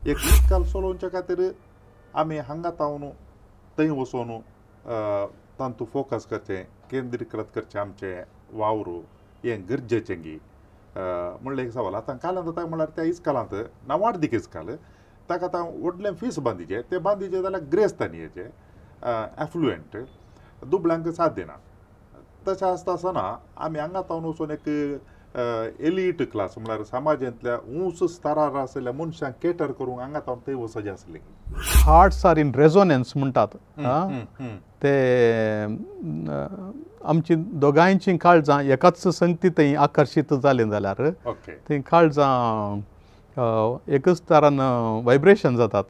एक इस्काल चलोवच्या खातीर आमी हांगा तावन थंय वचून तांतू फोकस करचें, केंद्रीकृत करचें आमचें वावर हें गरजेचें गी म्हणलें एक सवाल. आतां कालांत जाता म्हणल्यार त्या इस्कालांत ना वार्दीक इस्काल ताका आतां व्हडलें फीस बांदिचें, तें बांदिचें जाल्यार ग्रेस्तांनी येचें एफ्लुएंट दुबळ्यांक साथ दिना. तशें आसता आसतना आमी हांगा तावन वचून एक एलीट क्लास म्हणल्यार समाजांतल्या उंच स्तरार आशिल्ल्या मनशांक केटर करूंक हांगा तावन थंय वचचें आसलें. हार्ट्स are in resonance म्हणटात ते आमची दोगांयची काळजां एकाच संगती थंय आकर्शीत जालीं जाल्यार थंय काळजां एकच तरान वायब्रेशन जातात,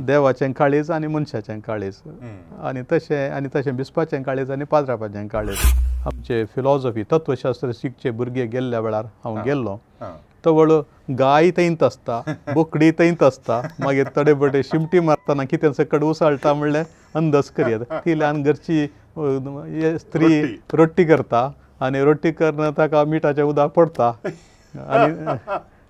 देवाचें काळीज आनी मनशाचें काळीज, आनी तशें आनी तशें बिस्पाचें काळीज आनी पाद्रापाचें काळीज. आमचे फिलॉसॉफी तत्वशास्त्र शिकचे भुरगे गेल्ल्या वेळार हांव गेल्लो तवळ गाय थंयत आसता, बोकडी थंयत आसता, मागीर थोडे बडे शिमटी मारतना कितें सकट उसळटा म्हणलें अंदाज करयत. ती ल्हान घरची स्त्री रोटी करता आनी रोटी करून ताका मिठाचें उदक पडटा आनी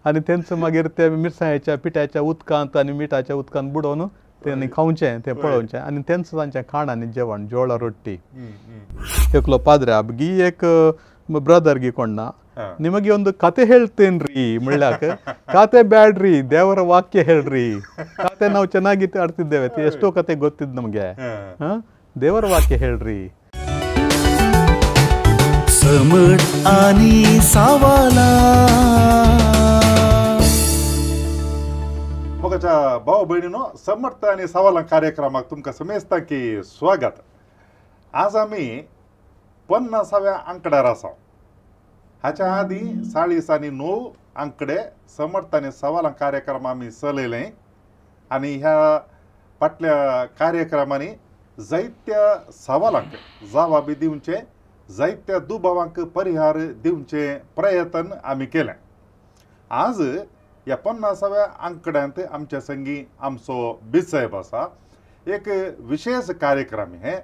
आनी तेंच मागीर ते मिरसांगेच्या पिठ्याच्या उदकांत आनी मिठाच्या उदकांत बुडोवन तेणी खावचें, तें पळोवचें आनी तेंच तांचें खाण आनी जेवण, जोळा रोटी. एकलो पाद्र्याब गी एक ब्रदर गी कोण ना ನಿಮಗೆ ಒಂದು ಕತೆ ಹೇಳ್ತೇನ್ರಿ म्हणल्याಕ ಕತೆ ಬ್ಯಾಡ್ರಿ, ದೇವರ ವಾಕ್ಯ ಹೇಳ್ರಿ. ಕತೆ ನಾವು ಚೆನ್ನಾಗಿ ಆಡ್ತಿದ್ದೇವೆ, ಎಷ್ಟೋ ಕತೆ ಗೊತ್ತಿದ್ದು ನಮಗೆ, ದೇವರ ವಾಕ್ಯ ಹೇಳ್ರಿ. मोगाच्या भाव भयणीनो, समर्थ आनी सवालां कार्यक्रमाक तुमकां समेस्तां की स्वागत. आज आमी 50व्या आंकड्यार आसा. हाच्या आदीं 40 आनी 9 आंकडे समर्थ आनी सवालां कार्यक्रम आमी चलयले आनी ह्या फाटल्या कार्यक्रमांनी जायत्या सवालांक जवाबी दिवचे, जायत्या दुबावांक परिहार दिवचे प्रयत्न आमी केलें. आज ह्या 50व्या आंकड्यांत आमच्या संगी आमचो बिसाहेब आसा. एक विशेष कार्यक्रम हे.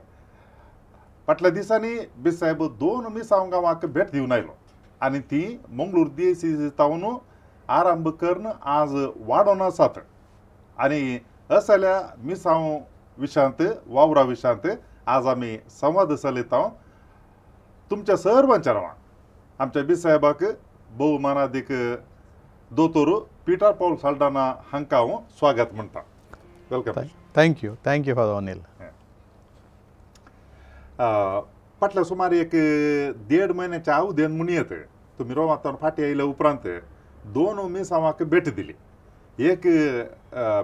फाटल्या दिसांनी बिसाहेब 2 मिसांव गांवाक भेट दिवन आयलो आनी ती मंगळूर दियेसीतावन आरंभ करून आज वाडोवन आसात आनी असल्या मिसांव विशयांत, वावरा विशयांत आज आमी संवाद चलयता. तुमच्या सर्वांच्या नांवान आमच्या बिसाहेबाक भोवमानादीक दोतोर पीटर पॉल साल्डाना हांकां हांव स्वागत म्हणटा. Welcome. Thank you, thank you father Anil. फाटल्या सुमार एक 1.5 म्हयन्याच्या अवधेन म्हणयत तुमी रोमांत फाटीं आयल्या उपरांत 2 मिसांवाक भेट दिली. एक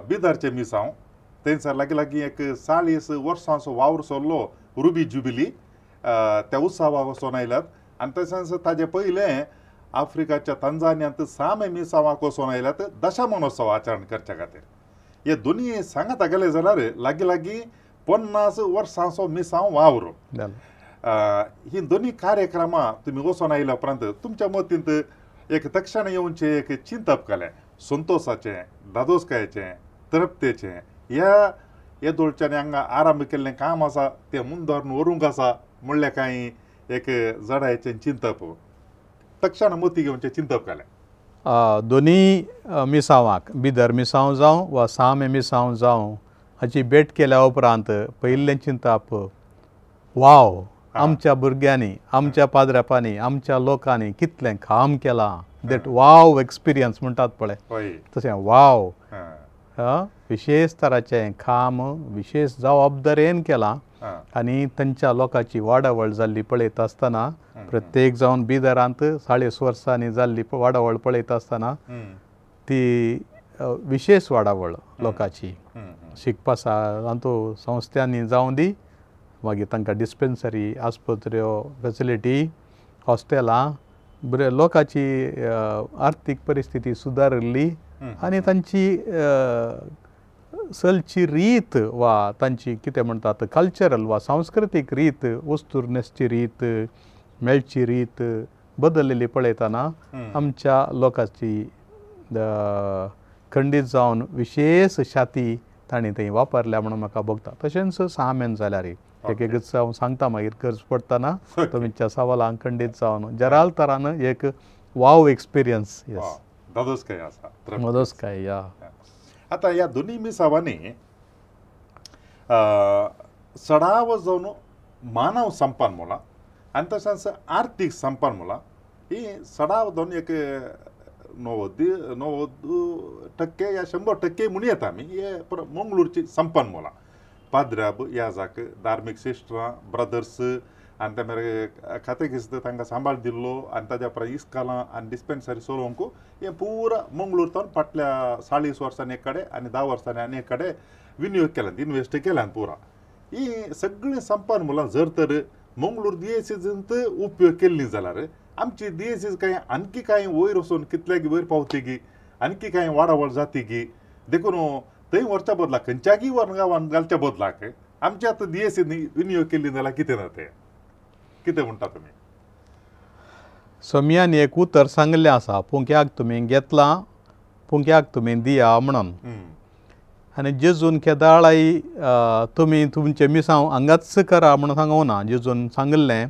बिदरचें मिसांव, थंयसर लागीं लागीं एक 40 वर्सांचो वावर चल्लो रुबी जुबिली त्या उत्सवाक वचोन आयल्यात आनी तशेंच ताजे पयलें आफ्रिकाच्या तंजानियांत सामे मिसांवाक वचोन आयल्यात दशमनोत्सव आचरण करच्या खातीर. हे दोनूय सांगाता गेले जाल्यार लागीं लागीं 50 वर्सांचो मिसांव वावर. ही दोनूय कार्यक्रमां तुमी वचोन आयल्या उपरांत तुमच्या मतींत एक तक्षण येवचें एक चिंतप केलें, संतोसाचें, दादोसकायेचें, तृप्तेचें, ह्या येदोळच्यान हांगा आरंभ केल्लें काम आसा तें मुंदारून व्हरूंक आसा म्हणल्यार कांय एक जडायेचें चिंतप तक्षण मती घेवचें चिंतप केलें. दोनूय मिसांवाक, बिदर मिसांव जावं वा सामे मिसांव जावं, हाची भेट केल्या उपरांत पयिल्लें चिंतप, वाव, आमच्या भुरग्यांनी, आमच्या पाद्र्यापांनी, आमच्या लोकांनी कितलें काम केलां. That wow experience म्हणटात पळय, तशें वाव विशेष तराचें काम विशेष जबाबदारेन केलां आनी तांच्या लोकांची वाडावळ जाल्ली पळयता आसतना, प्रत्येक जावन बिदरांत 40 वर्सांनी जाल्ली वाडावळ पळयता आसतना ती विशेष वाडावळ लोकांची शिकपा तातूंत संस्थांनी जावं दी, मागीर तांकां डिस्पेन्सरी, आस्पत्र्यो, फेसिलिटी, हॉस्टेलां, बरे लोकांची आर्थीक परिस्थिती सुदारिल्ली आनी तांची चलची रीत वा तांची कितें म्हणटात कल्चरल वा सांस्कृतीक रीत, वस्तूर न्हेसची रीत, मेळची रीत बदललेली पळयतना आमच्या लोकांची खंडीत जावन विशेष शाती तांणी थंय वापरल्या म्हणून म्हाका भोगता. तशेंच सामेन जाल्यार एक एकच हांव सांगता, मागीर गरज पडटना तुमच्या सवालांक खंडीत जावन जराल तरान एक वाव एक्सपिरियन्स. येस, दादोसकाय आसा, दादोसकाय. या आतां ह्या दोनूय मिसांवांनी सडाव जावन मानव संपान म्हणलां आनी तशेंच आर्थीक संपान म्हणलां. ही सडाव जावन एक 90% या 100% म्हणू येता आमी हे मंगळूरची संपान म्हणलां. पाद्र्याब याजाक धार्मीक सिस्टरां ब्रदर्स आनी ते मागीर खातेकिस्त तांकां सांबाळ दिल्लो आनी ताज्या उपरांत इस्कालां आनी डिस्पेन्सरी चलोवंक हें पुरा मंगळूर तावन फाटल्या 40 वर्सांनी एक कडेन आनी 10 वर्सांनी आनी एक कडेन विनियोग केल्यान, इन्वेस्ट केल्यान पुरा. ही सगळीं संपान म्हणलां जर तर मंगळूर दियेसींत उपयोग केल्ली जाल्यार आमची दियेसीस कांय आणखी कांय वयर वचून कितल्याक वयर पावतगी, आणखी कांय वाडावळ जातगी. देखून थंय व्हरच्या बदलाक खंयच्यागी व्हरून गांवान घालच्या बदलाक आमच्या आतां दियेसीन विनियोग केल्ली जाल्यार कितें जाता, कितें म्हणटा तुमी? सोम्यान एक उतर सांगिल्लें आसा, पुंक्याक तुमी घेतलां पुंक्याक तुमी दिया म्हणून. आनी जेजून केदाळाय तुमी तुमचें मिसांव हांगाच करा म्हणून सांगूना. जेजून सांगिल्लें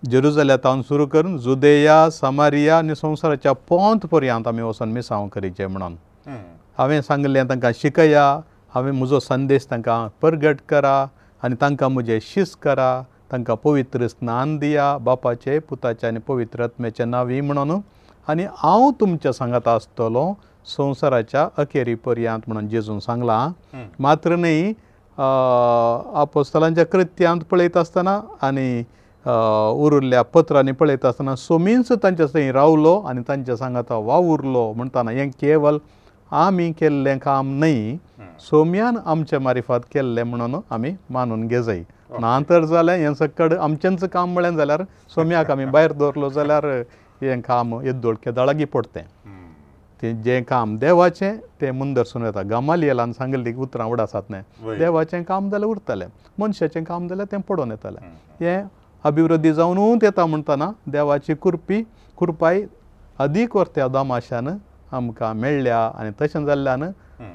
जेरुजलेमांत सुरू करून जुदेया, समारिया आनी संवसाराच्या पोंत पर्यंत आमी वचून मिसांव करीचें म्हणून. हांवें सांगिल्लें तांकां शिकया, हांवें म्हजो संदेश तांकां परगट करा आनी तांकां म्हजें शिस्त करा, तांकां पवित्र स्नान दिया बापाचे पुताचे आनी पवित्र आत्म्याचे नांवी म्हणून, आनी हांव तुमच्या सांगाता आसतलो संवसाराच्या अखेरी पर्यंत म्हणून जेजून सांगलां. मात्र न्ही आपोस्तलांच्या कृत्यांत पळयता आसतना आनी उरिल्ल्या पत्रांनी पळयता आसतना सोमींच तांच्या थंय रावलो आनी तांच्या सांगाता वावुरलो म्हणटाना हें केवल आमी केल्लें काम न्हय, सोम्यान आमच्या मारिफात केल्लें म्हणून आमी मानून घेजाय. ना तर जालें हें सकड आमचेंच काम म्हळें जाल्यार सोम्याक आमी भायर दवरलो जाल्यार हें काम येद्दोळ केदाळागी पडटें. तें जें काम देवाचें तें मुंदरसून येता. गमालियलान सांगिल्लीं उतरां व्हड आसात न्हय, देवाचें काम जाल्यार उरतलें, मनशाचें काम जाल्यार तें पडोवन येतलें. हें अभिवृद्धी जावनूच येता म्हणटना देवाची कृपाय अदीक वर्त्या दमाशान आमकां मेळ्ळ्या आनी तशें जाल्ल्यान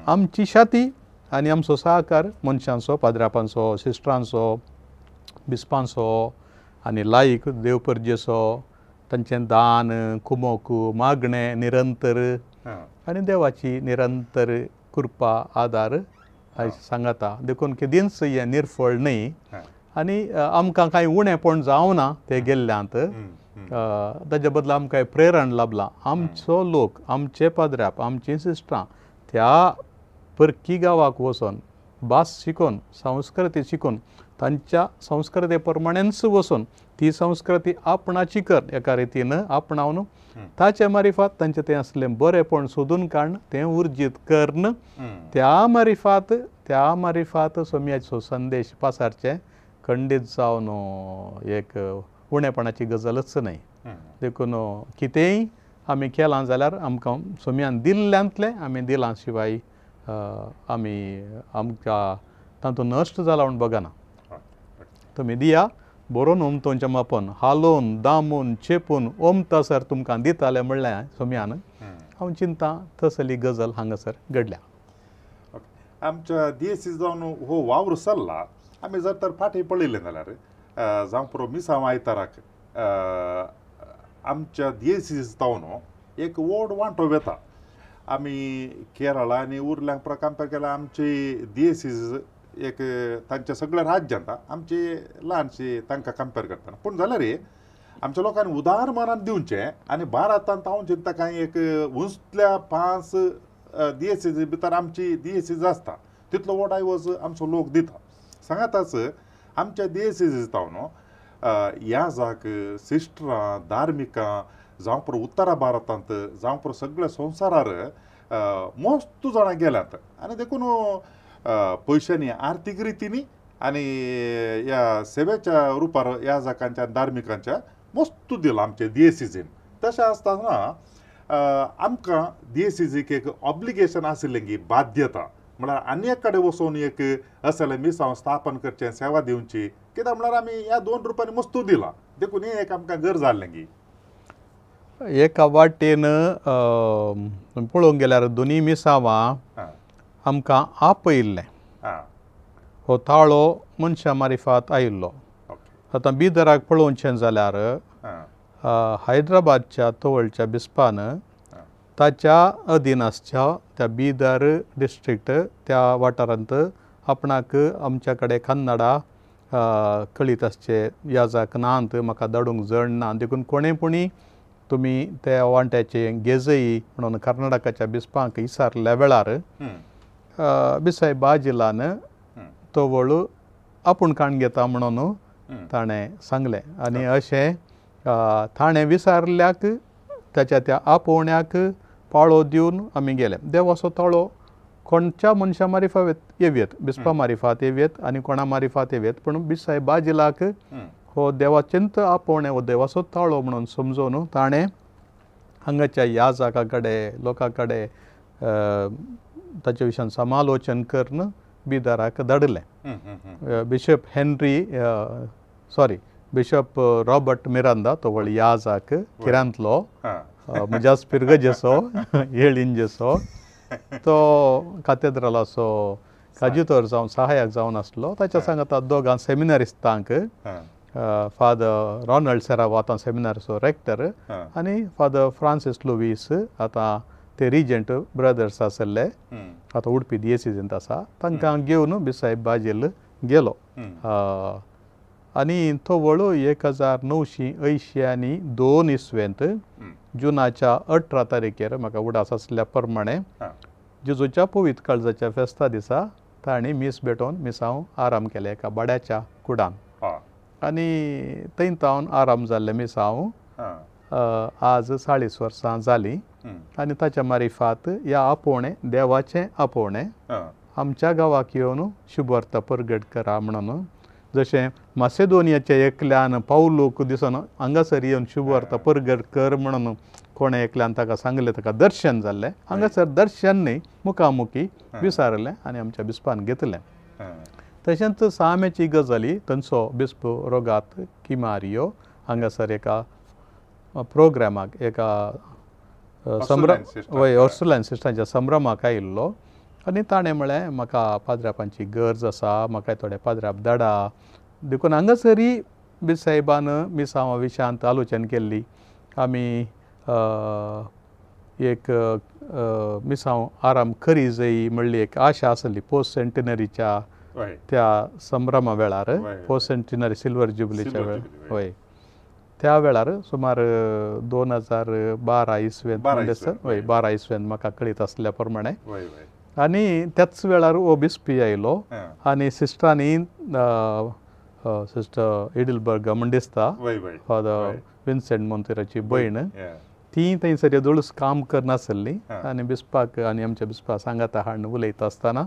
आमची शाती आनी आमचो सहकार मनशांचो, पाद्रापांचो, सिस्टरांचो, बिस्पांचो आनी लायक देवपर्जेचो, तांचें दान, कुमोक, मागणें निरंतर आनी देवाची निरंतर कृपा आदार सांगाता. देखून केदींच हें निर्फळ न्हय आनी आमकां कांय उणेपण जावना ते गेल्ल्यांत. ताजे बदला आमकां प्रेरण लाबलां. आमचो लोक, आमचे पाद्र्याप, आमची सिस्टरां त्या परकी गांवाक वचोन भास शिकोवन, संस्कृती शिकोवन, तांच्या संस्कृते प्रमाणेच वचून ती संस्कृती आपणाची कर एका रितीन आपणावन ताचे मारिफात तांचें तें आसलें बरेंपण सोदून काडून तें उर्जीत करून त्या मारिफात सोम्याचो संदेश पासारचें खंडीत जावन एक उणेपणाची गजालच न्हय. देखून कितेंय आमी केलां जाल्यार आमकां सोम्यान दिल्ल्यांतलें आमी दिलां शिवाय आमी आमकां तातूंत नश्ट जाला म्हूण बगना. तुमी दिया बरोवन ओमतोंच्या मापन हालोवन दामून चेपून ओमतासर तुमकां दिताले म्हणलें सोम्यान. हांव चिंता तसली गजाल हांगासर घडल्या. आमच्या दियेसीस जावन हो वावर चल्ला. आमी जर तर फाटीं पळयलें जाल्यार जावं पुरो मिसांव आयताराक आमच्या दियेसीस जावन एक व्हड वांटो वेता. आमी केरळा आनी उरल्यांक पुरो कंपेर केल्यार आमची दियेसीस एक तांच्या सगळ्या राज्यांत आमची ल्हानशी तांकां कंपेर करतना. पूण जाल्यार आमच्या लोकांनी उदार मनान दिवचें आनी भारतांत हांव चिंता कांय एक उंचल्या 5 दियेसीस भितर आमची दियेसीस आसता तितलो व्हड आयवज आमचो लोक दिता. सांगाताच आमच्या दियेसीस जावन याजाक, सिस्टरां, धार्मिकां जावं पुरो उत्तरा भारतांत जावं पुरो सगळ्या संवसारार मस्त जाणां गेल्यात आनी देखून पयशांनी आर्थीक रितींनी आनी ह्या सेवेच्या रुपार याजकांच्या धार्मिकांच्या मस्त दिलां आमचे दियेसीजीन. तशें आसतना आमकां दियेसीजीक एक ऑब्लिगेशन आशिल्लें की बाध्यता म्हळ्यार आनी एक कडेन वचून एक असलें मिसांव स्थापन करचें, सेवा दिवची. कित्याक म्हळ्यार आमी ह्या 2 रुपयांनी मस्तू दिलां देखून हें एक आमकां गरज जाल्लें की एका वाटेन पळोवंक गेल्यार दोनूय मिसांवां आमकां आपयिल्लें. हो ताळो मनशां मारिफात आयिल्लो. आतां बिदराक पळोवचें जाल्यार हैदराबादच्या तवळच्या बिस्पान ताच्या अधीन आसच्या त्या बिदर डिस्ट्रिक्ट त्या वाठारांत आपणाक आमच्या कडेन कन्नडा कळीत आसचे याजाक नात म्हाका धाडूंक जण ना देखून कोणें पुणी तुमी त्या वांट्याचे गेजई म्हणून कर्नाटकाच्या बिस्पांक इसारल्या वेळार बिसाय बाजिलान तो वळू आपूण काण घेता म्हणून ताणें सांगलें आनी अशें ताणें विसारल्याक ताच्या त्या आपोवण्याक पाळो दिवन आमी गेले. देवाचो ताळो कोणच्या मनशा मारिफात येवयेत, बिस्पा मारिफात येवयेत आनी कोणा मारिफात येवयेत, पूण बिसाय बाजिलाक हो देवाचेंत आपोवणें हो देवाचो ताळो म्हणून समजून ताणें हांगाच्या याजका कडेन लोकां कडेन ताचे विशयान समालोचन करून बिदराक धाडलें. Bishop Henry sorry bishop Robert Miranda तो व्हड याजक किरांतलो म्हज्याच पिरगजेचो येळिंजेचो तो कातेद्रालाचो काजितोर जावन सहायक जावन आसलो. ताच्या सांगाता दोगां सेमिनारिस्तांक फादर रॉनल्ड सेरावो आतां सेमिनारीचो रेक्टर आनी फादर फ्रांसीस लुवीस आतां ते रिजंट ब्रदर्स आसले आतां उडपी दियेसीजींत आसा तांकां घेवन बिसायब बाजील गेलो आनी तो वळू 1982 इसवेंत जुनाच्या 18 तारखेर म्हाका उडास आसल्या प्रमाणे जेजूच्या पवित्र काळजाच्या फेस्ता दिसा तांणी मीस भेटोवन मिसांव आराम केलें एका भाड्याच्या कुडान आनी थंय तावन आराम जाल्लें मिसांव आज 40 वर्सां जालीं आनी ताच्या मारिफात ह्या आपोवणें देवाचें आपोवणें आमच्या गांवाक येवन शुभवार्ता परगट करा म्हणून जशें मासेदोनियाच्या एकल्यान पावलूक दिसून हांगासर येवन शुभवार्ता परगट कर म्हणून कोणें एकल्यान ताका सांगलें ताका दर्शन जाल्लें हांगासर दर्शन न्ही मुखामुखी विसारलें आनी आमच्या बिस्पान घेतलें. तशेंच साम्याची गजाली थंयचो बिस्प रोगात किमारियो हांगासर एका प्रोग्रामाक एका संभ्रम वय ऑर्सुलायन सिस्टरांच्या संभ्रमाक आयिल्लो आनी ताणें म्हळें म्हाका पाद्रापांची गरज आसा म्हाका थोडे पाद्राप धाडा देखून हांगासरय बिसायबान मिसांवा विशयांत आलोचन केल्ली. आमी एक मिसांव आराम करी जाय म्हणली एक आशा आसली पोस्ट सेंटिनरीच्या त्या संभ्रमा वेळार पोस्ट सेंटिनरी सिल्वर जुबलीच्या वेळार वय त्या वेळार सुमार 2012 इसवेंत म्हणल्यार वय 12 इसवेंत म्हाका कळीत आसल्या प्रमाणे आनी त्याच वेळार हो बिस्पी आयलो आनी सिस्टरांनी सिस्टर इडलबर्ग म्हण दिसता फादर विन्सेंट मोंतेराची भयण ती थंयसर येदोळूच काम करनासली आनी बिस्पाक आनी आमच्या बिस्पा सांगाता हाडून उलयता आसतना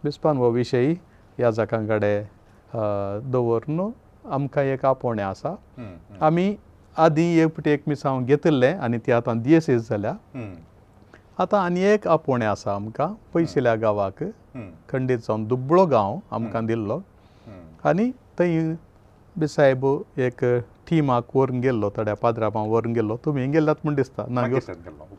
बिस्पान हो विशय याजकां कडेन दवरून आमकां एक आपोवणें आसा आमी आदीं एक फावटी एक मिसांव घेतिल्लें आनी ती आतां दियेसीस जाल्या आतां आनी एक आपोवणें आसा आमकां पयशिल्या गांवाक खंडीत जावन दुबळो गांव आमकां दिल्लो आनी थंय बिसायब एक टिमाक व्हरून गेल्लो थोड्या पाद्रापांक व्हरून गेल्लो तुमी गेल्लात म्हूण दिसता ना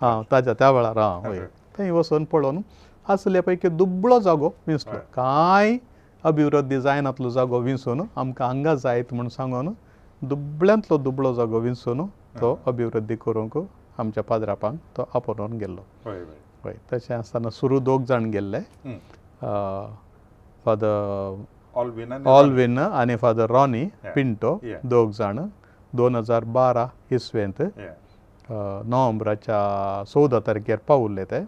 आं ताज्या त्या वेळार आं हय थंय वचून पळोवन आसले पैकी दुबळो जागो विंचलो कांय अभिवृद्धी जायनातलो जागो विंचून आमकां हांगा जायत म्हूण सांगून दुबळ्यांतलो दुबळो जागो विंचून तो अभिवृद्धी करूंक आमच्या पाद्रापांक तो आपोवन गेल्लो. हय तशें आसतना सुरू दोग जाण गेल्ले फादर ऑलविन आनी फादर रॉनी पिंटो दोग जाण 2012 इसवेंत नोव्हेंबराच्या 14 तारखेर पावल्ले ते.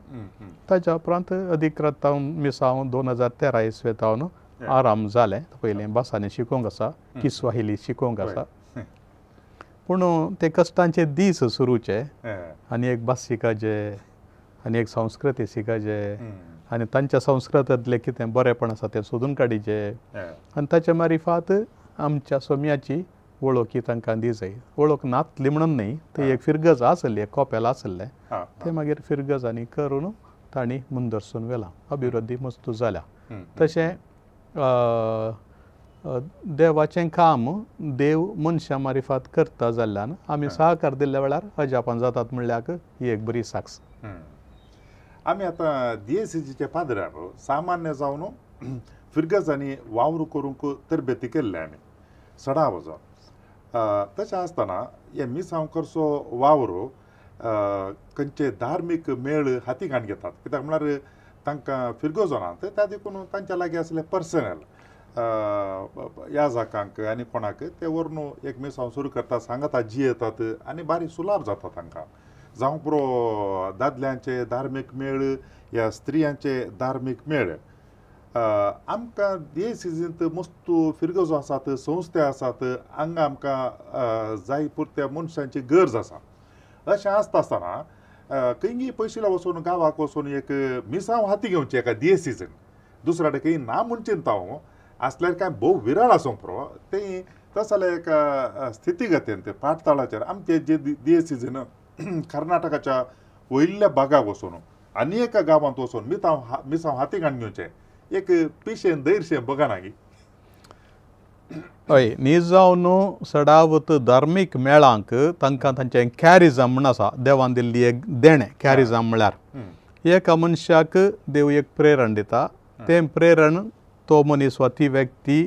ताच्या उपरांत अधिकृत मिसांव 2013 इसवेंत आराम जालें. पयलीं भासांनी शिकोवंक आसा किस्वाहिली शिकोवंक आसा पूण ते कश्टांचे दीस सुरूचे आनी एक भास शिकाचे आनी एक संस्कृती शिकाचे आनी तांच्या संस्कृतांतलें कितें बरेंपण आसा तें सोदून काडीचें आनी ताच्या मारिफात आमच्या सोम्याची वळखी तांकां दी जाय. वळख नातली म्हणून न्ही ती एक फिरगज आसली एक कोपेल आसलें तें मागीर फिरगजांनी करून तांणी मुंदरसून व्हेलां अभिवृद्धी मस्तू जाल्या. तशें देवाचें काम देव मनशां मारिफात करता जाल्ल्यान आमी सहकार दिल्ल्या वेळार अजापां जातात म्हणल्यार ही एक बरी साक्ष. आमी आतां दियेसीजीच्या पाद्रार सामान्य जावन फिरगजांनी वावर करूंक तरबेती केल्ले आमी सडाव जावन तशें आसतना हे मिसांव करचो वावर खंयचे धार्मीक मेळ हाती काण घेतात कित्याक म्हळ्यार तांकां फिरगोजोनात त्या देखून तांच्या लागीं आसले पर्सनल याजकांक आनी कोणाक ते व्हरून एक मिसांव सुरू करतात सांगाता जियेतात आनी बारीक सुलाभ जाता तांकां जावं पुरो दादल्यांचे धार्मीक मेळ या स्त्रियांचे धार्मीक मेळ आमकां दियेसिजींत मस्तू फिरगजो आसात संस्थे आसात हांगा आमकां जाय पुरत्या मनशांची गरज आसा अशें आसता आसतना खंयी पयशिल्ल्या वचून गांवाक वचून एक मिसांव हाती घेवची एका दियेसिजीन दुसऱ्या कडेन खंय ना म्हूण चिंता हांव आसल्यार कांय भोव विरळ आसूंक पुरो तें तस जाल्यार एका स्थितीगतेन ते पाठताळाचेर आमचे जे दियेसिजीन कर्नाटकाच्या वयल्या भागाक वचून आनी एका गांवांत वचून मिसांव हाती काडून घेवचें एक पिशें धैर्यशें बघा गी. हय निजावन सडावत धार्मीक मेळांक तांकां तांचें कॅरिजम म्हूण आसा देवान दिल्ली एक देणें कॅरिजम म्हळ्यार एका मनशाक देव एक प्रेरण दिता तें प्रेरण तो मनीस वा ती व्यक्ती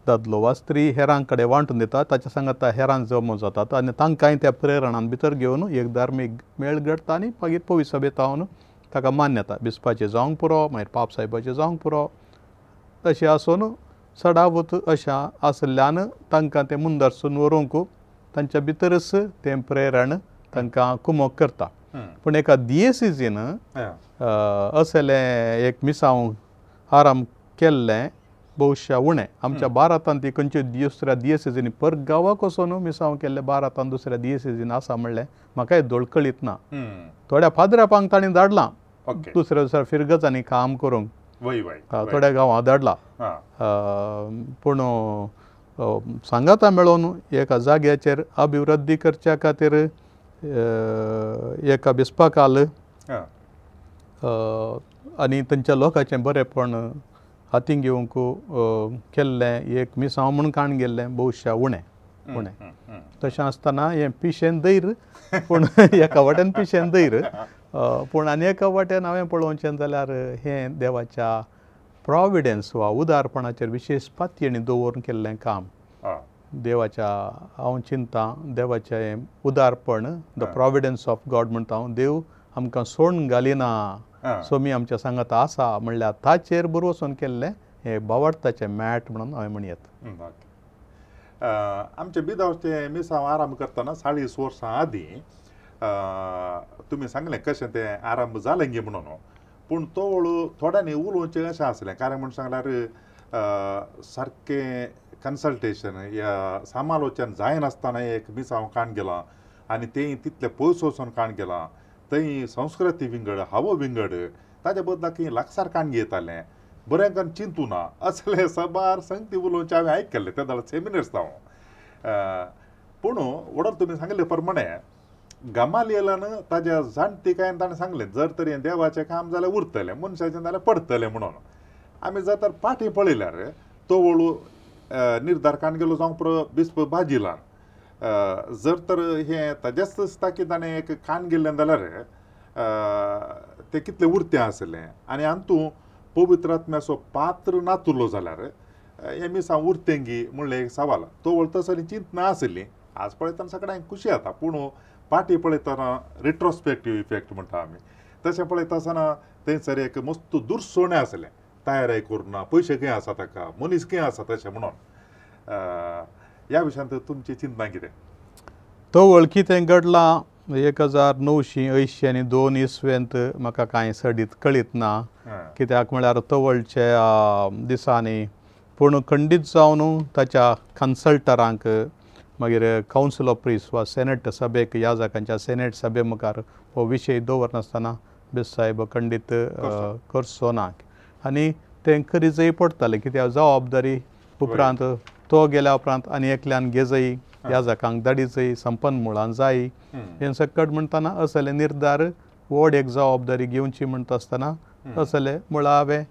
दादलो वा स्त्री हेरां कडेन वांटून दिता ताच्या सांगाता हेरां जमो जातात आनी तांकांय त्या प्रेरणान भितर घेवन एक धार्मीक मेळ घडटा आनी मागीर पवित्र सभेंत हांव ताका मान्यता बिस्पाचें जावंक पुरो मागीर पाप साहेबाचें जावंक पुरो तशें आसून सडावत अशा आशिल्ल्यान तांकां तें मुंदरसून व्हरूंक तांच्या भितरच तें प्रेरण तांकां कुमक करता. पूण एका दियेसिजीन असलें एक मिसांव आराम केल्लें भोवशा उणें आमच्या भारतांत ती खंयच्यो दुसऱ्या दियेसिजीनी पर गांवाक वचून मिसांव केल्लें भारतांत दुसऱ्या दियेसिजीन आसा म्हणलें म्हाकाय दोळकळीत ना. थोड्या फादरापांक तांणी धाडलां दुसऱ्या दुसऱ्या फिरगजांनी काम करूंक थोड्या गांवांत धाडला पूण सांगाता मेळोवन एका जाग्याचेर अभिवृद्धी करच्या खातीर एका बिस्पाकाल आनी तांच्या लोकांचें बरेंपण हातीन घेवंक केल्लें एक मिसांव म्हूण काण गेल्लें भोवशा उणें उणें तशें आसतना हें पिशें धैर्य पूण एका वाटेन पिशें धैर्य पूण आनी एका वाटेन हांवें पळोवचें जाल्यार हें देवाच्या प्रॉविडन्स वा उदारपणाचेर विशेश पातयेणी दवरून केल्लें काम. देवाच्या हांव चिंता देवाचें उदारपण the providence of God म्हणटा हांव देव आमकां सोडून घालिना सोमी आमच्या सांगाता आसा म्हणल्यार ताचेर बरवसून केल्लें हें बावडताचें मॅट म्हणून हांवें म्हणयेत. आमचे बिदावचे मिसांव आराम करतना 40 वर्सां आदीं तुमी सांगलें कशें तें आरंभ जालें गी म्हणून पूण तो थोड्यांनी उलोवचें अशें आसलें कारण म्हूण सांगल्यार सारकें कन्सल्टेशन या समालोचन जायनासतना एक मिसांव काण गेलां आनी तें तितलें पयस वचून काण गेलां थंय संस्कृती विंगड हवो विंगड ताच्या बदला खंय लागसार काण घेतालें बरें करून चिंतू ना असले सबार संगती उलोवचें हांवें आयकल्लें ते जाल्यार सेमिनार्स हांव. पूण वडोल तुमी सांगले प्रमाणे गमालियलान ताज्या जाणटिकायेन ताणें सांगलें जर तर हें देवाचें काम जाल्यार उरतलें मनशाचें जाल्यार पडटलें म्हणून. आमी जर तर फाटीं पळयल्यार तो वळू निर्धार काण गेलो जावं पुरो बिस्प बाजिलान जर तर हें ताज्याच ताकी ताणें एक कान गेल्लें जाल्यार तें कितलें उरतें आसलें आनी आंतू पवित्र आत्म्याचो पात्र नातुरलो जाल्यार हें मिसांव उरतें गी म्हणलें एक सवाल तो वळ तसली चिंतना आसली. आज पळयतना सगळ्यांक खुशी जाता पूण पाटी पळयतना रिट्रोस्पेक्टीव इफेक्ट म्हणटा आमी तशें पळयता आसतना थंयसर एक मस्त दुरसोणें आसलें तयारी करूं ना पयशे खंय आसा ताका मनीस खंय आसा तशें म्हणून ह्या विशयांत तुमची चिंतना कितें? तो वळखी तें घडलां 1982 इसवेंत म्हाका कांय सडीत कळीत ना कित्याक म्हळ्यार तवळच्या दिसांनी पूण खंडीत जावन ताच्या कन्सल्टरांक मागीर कावन्सील ऑफ प्रिस्ट वा सेनेट सभेक याजकांच्या सेनेट सभे मुखार हो विशय दवरनासतना बेस साहेब खंडीत करचो ना आनी तें करीजय पडटालें कित्याक जबाबदारी उपरांत तो गेल्या उपरांत आनी एकल्यान घेजय याजकांक धाडीजय संपन्न मुळान जाय हें सकट म्हणटना असले निर्धार व्हड एक जबाबदारी घेवची म्हणटा आसतना असले मुळावें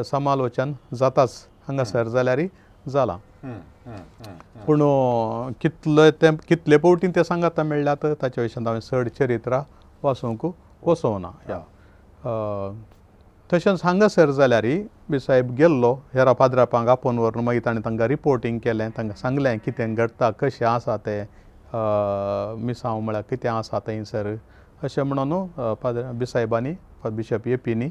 समालोचन जाताच हांगासर जाल्यार जालां. पूण कितले ते कितले फावटी ते सांगाता मेळ्ळ्यात ताच्या विशयांत हांवें चड चरित्रां वाचूंक वचोना. ह्या तशेंच हांगासर जाल्यार बी साहेब गेल्लो हेरा पाद्रापांक आपोवन व्हरून मागीर ताणें तांकां रिपोर्टींग केलें तांकां सांगलें कितें घडटा कशें आसा तें मिसांव म्हळ्यार कितें आसा थंयसर अशें म्हणून फादर बिसायबांनी बिशप एपीनी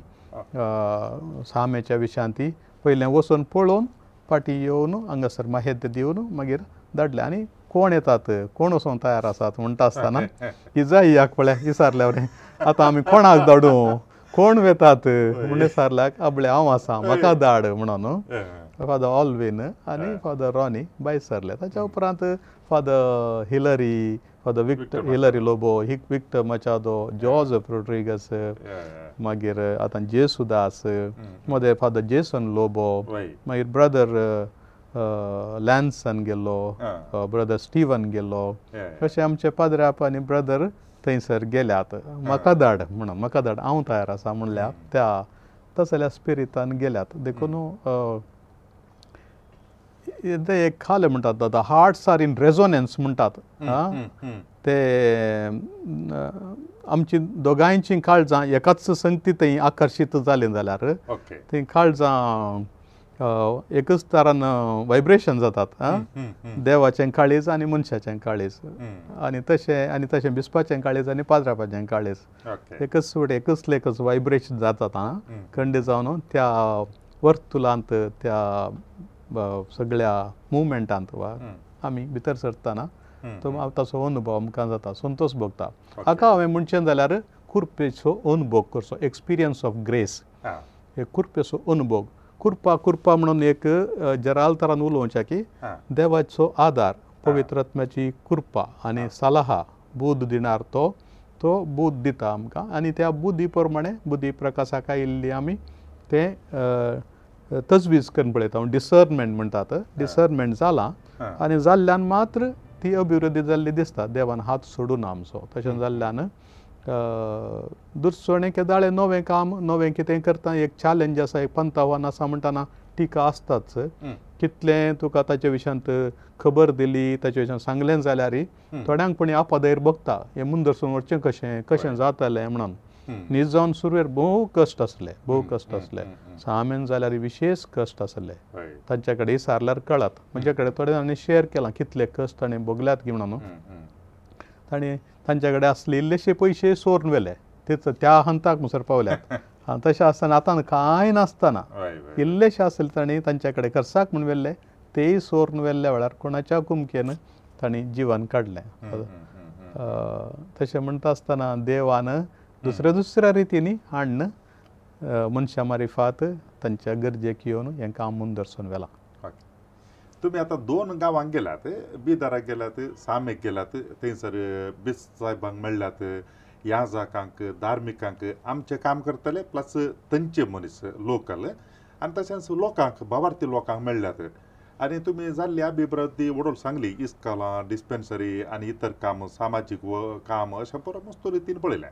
सामेच्या विशयांत पयलें वचून पळोवन फाटीं येवन हांगासर माहिती दिवन मागीर धाडलें. आनी कोण येतात कोण वचोंक तयार आसात म्हणटा आसतना इजाईयाक पळय विचारल्या वरी आतां आमी कोणाक धाडूं कोण वेतात म्हणून विचारल्याक आपले हांव आसा म्हाका धाड म्हणून फादर ऑल्विन आनी फादर रॉनी भायर सरले. ताच्या उपरांत Father Hillary, Father Victor Hillary Lobo, Victor Machado, Joseph Rodrigues, मागीर आतां जेसुदास, मदें फादर जेसन लोबो, मागीर ब्रदर लॅन्सन गेल्लो, ब्रदर स्टिवन गेल्लो, अशे आमचे पाद्राप आनी ब्रदर थंयसर गेल्यात. म्हाका धाड म्हणून म्हाका धाड हांव तयार आसा म्हणल्यार त्या तसल्या स्पिरितान गेल्यात. देखून ते एक खाले म्हणटात दादा, हार्ट्स are in resonance म्हणटात. ते आमची दोगांयची काळजां एकाच संगती थंय आकर्शीत जालीं जाल्यार थंय काळजां एकच तरान व्हायब्रेशन जातात, देवाचें काळीज आनी मनशाचें काळीज, आनी तशें आनी तशें बिस्पाचें काळीज आनी पाद्रापाचें काळीज एकच फुडें एकच एकच व्हायब्रेशन जातात. खंड जावन त्या वर्तुलांत त्या सगळ्या मुवमेंटांत वा आमी भितर सरतना तो ताचो अनुभव आमकां जाता, संतोश भोगता. हाका हांवें म्हणचें जाल्यार कुर्पेचो अनुभव करचो, एक्सपिरियन्स ऑफ ग्रेस, हे कुर्पेचो अनुभव. कुर्पा कुर्पा म्हणून एक जराल तरान उलोवचें की देवाचो आदार, पवित्र आत्म्याची कृपा आनी सलाहा बुद्ध दिणार तो तो बुद्ध दिता आमकां आनी त्या बुद्धी प्रमाणे बुद्धी प्रकाशाक आयिल्ली आमी तें तजवीज करून पळयता. डिसर्नमेंट म्हणटात, डिसर्नमेंट जालां आनी जाल्ल्यान मात्र ती अभिवृद्धी जाल्ली दिसता. देवान हात सोडूना आमचो. तशें जाल्ल्यान दुसरें केदाळें नवें काम नवें कितें करता, एक चॅलेंज आसा, एक पंतावन आसा म्हणटाना टिका आसताच. कितलें तुका ताचे विशयांत खबर दिली, ताचे विशयांत सांगलें जाल्यार थोड्यांक पण आपादयर बघता हें मुंदरसून वचचें कशें कशें जातलें म्हणून. न्हीद जावन सुरवेर भोव कश्ट आसले, भोव कश्ट आसले. सामेन जाल्यार विशेश कश्ट आसले. तांच्या कडेन विचारल्यार कळत, म्हजे कडेन थोडे जाणांनी शेअर केलां कितले कश्ट ताणें भोगल्यात की म्हणून. ताणें तांच्या कडेन आसले इल्लेशे पयशे सोरून व्हेले, तेच त्या हंताक मुसर पावल्यात. तशें आसतना आतां कांय नासतना इल्लेशे आसले ताणें तांच्या कडेन खर्चाक म्हूण व्हेल्ले, तेय सोरून व्हेल्ल्या वेळार कोणाच्या कुमकेन ताणें जिवन काडलें. तशें म्हणटा आसतना देवान दुसऱ्या दुसऱ्या रितींनी हाडून मनशां मारिफात तांच्या गरजेक येवन हें काम मुंदरसून व्हेलां. तुमी आतां दोन गांवांक गेल्यात, बिदाराक गेल्यात, सामेक गेल्यात, थंयसर बिस साहेबांक मेळ्ळ्यात, याजाकांक, धार्मिकांक आमचें काम करतले प्लस थंयचे मनीस लोकल आनी तशेंच लोकांक, भावार्थी लोकांक मेळ्ळ्यात. आनी तुमी जाल्ली अभिवृद्धी वडोल सांगली, इस्कॉलां, डिस्पेन्सरी आनी इतर काम, सामाजीक काम अशें पुरो मस्त रितीन पळयलें.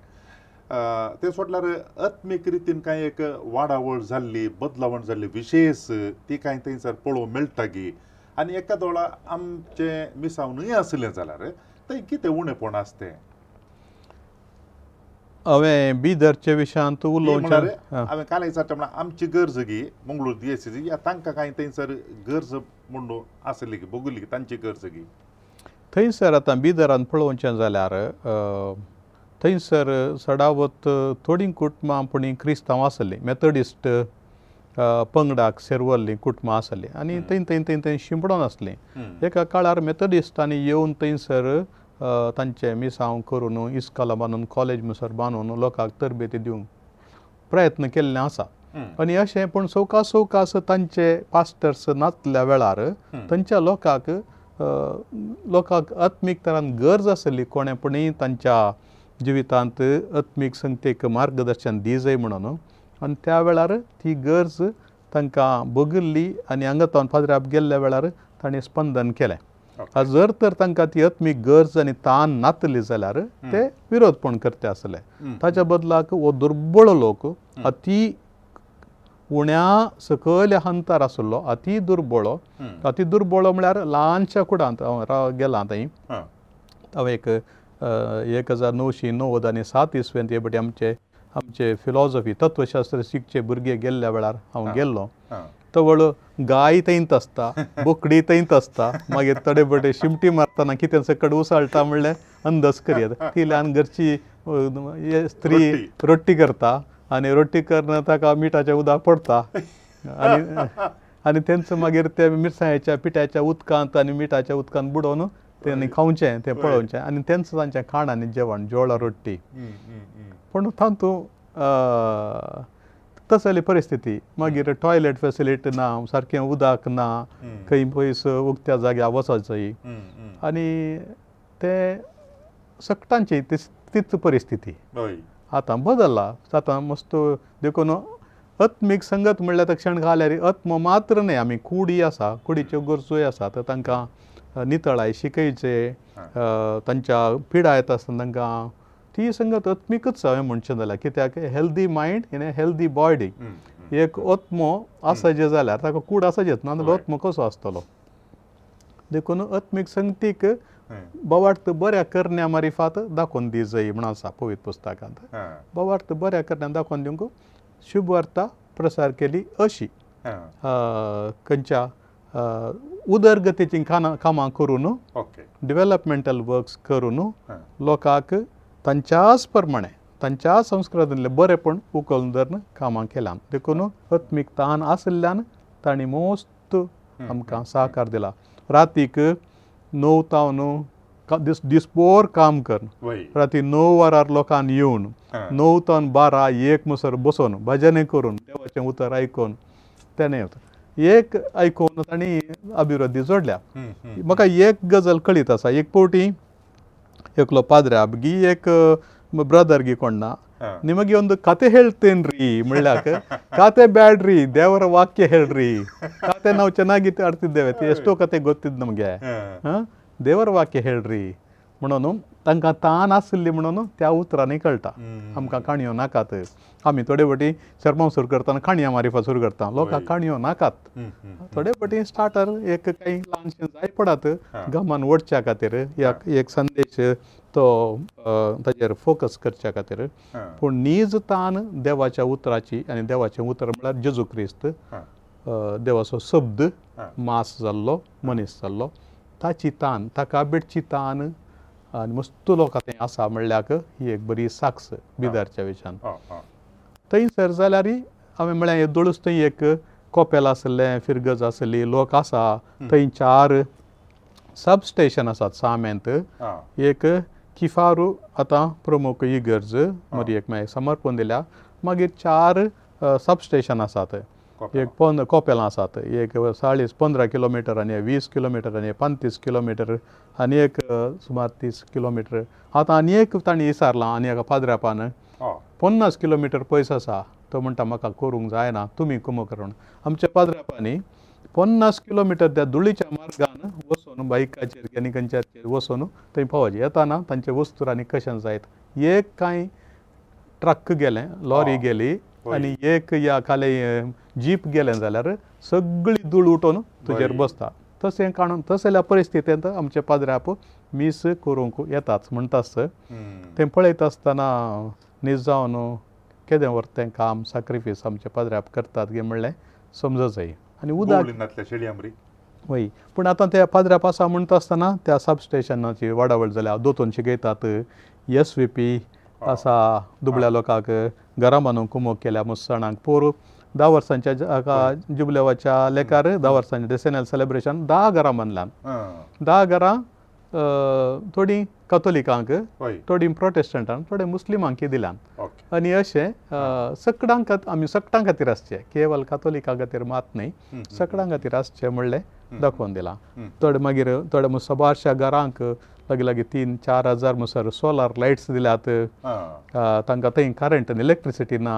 तें सोडल्यार आत्मीक रितीन कांय एक वाडावळ जाल्ली, बदलावण जाल्ली विशेश ती कांय थंयसर पळोवंक मेळटा गी? आनी एका दोळा आमचें मिसांव न्हय आसलें जाल्यार थंय कितें उणेपण आसा तें? हांवें बिदरच्या विशयांत उलोवचें, हांवें काल विचारचें म्हळ्यार आमची गरज गी मंगळूर दियेसी या तांकां कांय थंयसर गरज म्हणून आसली गी, भोगली तांची गरज गी? थंयसर आतां बिदरान पळोवचें जाल्यार थंयसर सडावत थोडीं कुटुंबां पूण क्रिस्तांव आसलीं, मेथडिस्ट पंगडाक सेरवल्लीं कुटुंबां आसलीं आनी थंय थंय थंय थंय शिंपडोन आसलीं. एका काळार मेथडिस्टांनी येवन थंयसर तांचें मिसांव करून, इस्कॉलां बांदून, कॉलेज मुसर बांदून लोकांक तरबेती दिवंक प्रयत्न केल्ले आसा. आनी अशें पूण सवकास सवकास तांचे पास्टर्स नासल्या वेळार तांच्या लोकांक लोकांक आत्मीक तरान गरज आसली कोणें पूण तांच्या जिवितांत आत्मीक संगतेक मार्गदर्शन दी जाय म्हणून. आनी त्या वेळार ती गरज तांकां भोगिल्ली आनी हांगा तावन फादराप गेल्ल्या वेळार तांणी स्पंदन केलें. जर तर तांकां ती आत्मीक गरज आनी तान नातली जाल्यार ते विरोधपण करते आसले. ताच्या बदलाक हो दुर्बळ लोक, अती उण्या सकयल्या हंतार आसलो, अती दुर्बळो, अती दुर्बळो म्हळ्यार ल्हानशा कुडांत हांव गेलां थंय. हांव एक 1997 इसवेंत हे बटे आमचे आमचे फिलॉसॉफी तत्वशास्त्र शिकचे भुरगे गेल्ल्या वेळार हांव गेल्लो तवळ गाय थंयत आसता, बोकडी थंयत आसता, मागीर थोडे बटे शिमटी मारतना कितें सकट उसळटा म्हणल्यार अंदाज करयात. ती ल्हान घरची स्त्री रोटी करता आनी रोटी करना ताका मिठाचें उदक पडटा आनी आनी तेंच मागीर ते मिरसांगेच्या पिठ्याच्या उदकांत आनी मिठाच्या उदकांत बुडोवन तेणी खावचें, तें पळोवचें आनी तेंच तांचें खाण आनी जेवण, जोळा रोटी. पूण तातूंत तसली परिस्थिती. मागीर टॉयलेट फेसिलिटी ना, सारकें उदक ना, खंय पयस उक्त्या जाग्यार वचत आनी ते सगटांची तीच परिस्थिती आतां बदल्ला. आतां मस्त देखून आत्मीक संगत म्हणल्यार तक्षण घाल्यार आत्म मात्र न्हय, आमी कुडी आसा, कुडीच्यो गरजोय आसा, तर तांकां नितळाय शिकयचे, तांच्या पिडा येता आसतना तांकां ती संगत आत्मिकूच हांवें म्हणचें जाल्यार. कित्याक healthy mind in a healthy body. एक आत्मो आसाचे जाल्यार ताका कूड आसाचेच ना जाल्यार आत्मो कसो आसतलो. देखून आत्मीक संगतीक बोवार्थ बऱ्या करण्या मारिफात दाखोवन दी जाय म्हण आसा पवित्र पुस्तकांत. बोवार्थ बऱ्या करण्या दाखोवन दिवंक शुभवार्ता प्रसार केली अशी खंयच्या उदरगतीचीं कामां करून, डेव्हलपमेंटल वर्क्स करून लोकांक तांच्याच प्रमाणे तांच्या संस्कृतींतलें बरेंपण उखलून धरून कामां केल्यां. देखून आत्मीक तान आशिल्ल्यान तांणी मोस्त आमकां सहकार दिला. रातीक 9 तावन दिसभर काम करून राती 9 वरार लोकांक येवन 9 तावन 12 1 म्हणसर बसून भजने करून देवाचें उतर आयकून तेणें एक आयकून तांणी अभिवृद्धी जोडल्या. म्हाका एक गजाल कळीत आसा, एक फावटी एकलो पाद्र्याब ಗಿ एक ಬ್ರದರ್ ಗಿ ಕೊಂಡ ನಿಮಗೆ ಒಂದು ಕತೆ ಹೇಳ್ತೇನ್ರಿ म्हणल्याಕ ಕತೆ ಬ್ಯಾಡ್ರಿ, ದೇವರ ವಾಕ್ಯ ಹೇಳ್ರಿ. ಕತೆ ನಾವು ಚೆನ್ನಾಗಿ ಆಡ್ತಿದ್ದೇವೆ, ಎಷ್ಟೋ ಕತೆ ಗೊತ್ತಿದ್ದು ನಮಗೆ, ದೇವರ ವಾಕ್ಯ ಹೇಳ್ರಿ म्हणून तांकां तान आसली म्हणून त्या उतरांनी कळटा. आमकां काणयो नाकात. आमी थोडे फावटी सरमांव सुरू करतना काणयां मारिफा सुरू करता, लोकांक काणयो नाकात. थोडे फावटी स्टार्टर एक कांय ल्हानशें जाय पडात गमान ओडच्या खातीर, एक संदेश तो ताजेर फोकस करच्या खातीर. पूण नीज तान देवाच्या उतराची, आनी देवाचें उतर म्हळ्यार जेजू क्रिस्त, देवाचो शब्द मास जाल्लो मनीस जाल्लो, ताची तान, ताका भेटची तान आनी मस्त लोकां थंय आसा म्हणल्याक ही एक बरी साक्ष बिदरच्या विशयान. थंयसर जाल्यार हांवें म्हळ्यार येदोळूच थंय एक कोपेल आसलें, फिरगज आसली, लोक आसा थंय. 4 सब स्टेशन आसात सामेंत. एक किफारू आतां प्रमुख इगर्ज मरी एक मागीर समर्पण दिल्या. मागीर 4 सब स्टेशन आसात, एक कोपेलां आसात, एक 40-15 किलोमिटर आनी 20 किलोमिटर आनी 35 किलोमिटर आनी एक सुमार 30 किलोमिटर. आतां आनी एक तांणी विचारलां आनी एका पाद्र्यापान 50 किलोमिटर पयस आसा. तो म्हणटा म्हाका करूंक जायना, तुमी कुमो करून. आमच्या पाद्र्यापांनी 50 किलोमिटर त्या धुळीच्या मार्गान वचून बायकाचेर आनी खंयच्याचेर वचून थंय पावचे. येताना तांचे वस्तूर आनी कशें जायत, एक कांय ट्रक गेलें, लॉरी गेली आनी एक या खाले जीप गेलें जाल्यार सगळी धूळ उठोवन तुजेर बसता. तशें काडून तसल्या परिस्थितींत आमचे पाद्र्याप मीस करूंक येताच म्हणटाच. तें पळयता आसतना नीज जावन केदें व्हर तें काम सॅक्रिफीस आमचे पाद्र्याप करतात गे म्हणलें समज जाय. आनी उदक वय, पूण आतां त्या पाद्र्याप आसा म्हणटा आसतना त्या सब स्टेशनाची वाडावळ जाल्या, दोतोन शिकयतात, SVP आसा दुबळ्या लोकांक घरां बांदूंक कुमोक केल्या मुसणांक. पोर 10 वर्सांच्या जुबलेवाच्या लेखार 10 वर्सांचें डेसेनल सेलेब्रेशन 10 घरां बांदल्यान. 10 घरां थोडीं कथोलिकांक, थोडीं प्रोटेस्टंटांक, थोडे मुस्लिमांक दिल्यान. आनी अशें सगळ्यां आमी सगळ्यां खातीर आसचें, केवल कातोलिकां खातीर मात न्हय, सगळ्यां खातीर आसचें म्हणलें दाखोवन दिलां. थोडे मागीर थोडे सबारशा घरांक लागीं लागीं 3-4 हजार म्हणसर सोलार लायट्स दिल्यात. तांकां थंय करंट आनी इलेक्ट्रिसिटी ना,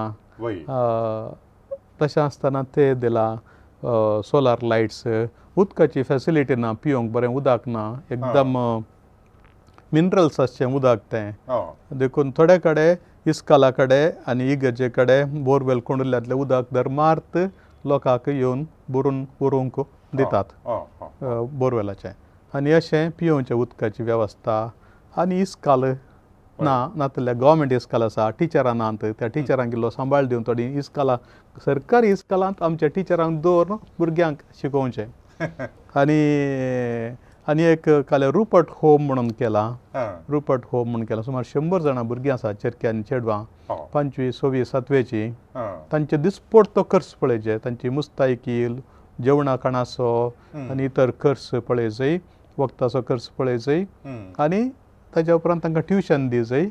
तशें आसतना ते दिला सोलार लायट्स. उदकाची फेसिलिटी ना, पिवंक बरें उदक ना, एकदम मिनरल्स आसचें उदक तें. देखून थोडे कडेन इस्काला कडेन आनी इगर्जे कडेन बोरवेल कोंडुल्ल्यांतलें उदक धर्मार्थ लोकांक येवन भरून व्हरूंक दितात बोरवेलाचें. आनी अशें पिवोवचें उदकाची वेवस्था आनी इस्काल ना नातल्या गव्हर्मेंट इस्कॉल आसा टिचरां नात त्या टिचरांक इल्लो सांबाळ दिवन थोडीं इस्कॉलां सरकारी इस्कॉलांत आमच्या टिचरांक दवरून भुरग्यांक शिकोवचें. आनी आनी एक काल रुपर्ट होम म्हणून केलां, रुपर्ट होम म्हणून केलां. सुमार 100 जाणां भुरगीं आसा चेरक्या आनी चेडवां, 5वी 6वी 7वेची. तांचे दिसपडतो खर्च पळयचे, तांची मुस्तायकी, जेवणा खाणाचो आनी इतर खर्च पळयचय, वखदाचो खर्च पळयचय आनी ताज्या उपरांत तांकां ट्युशन दिजय.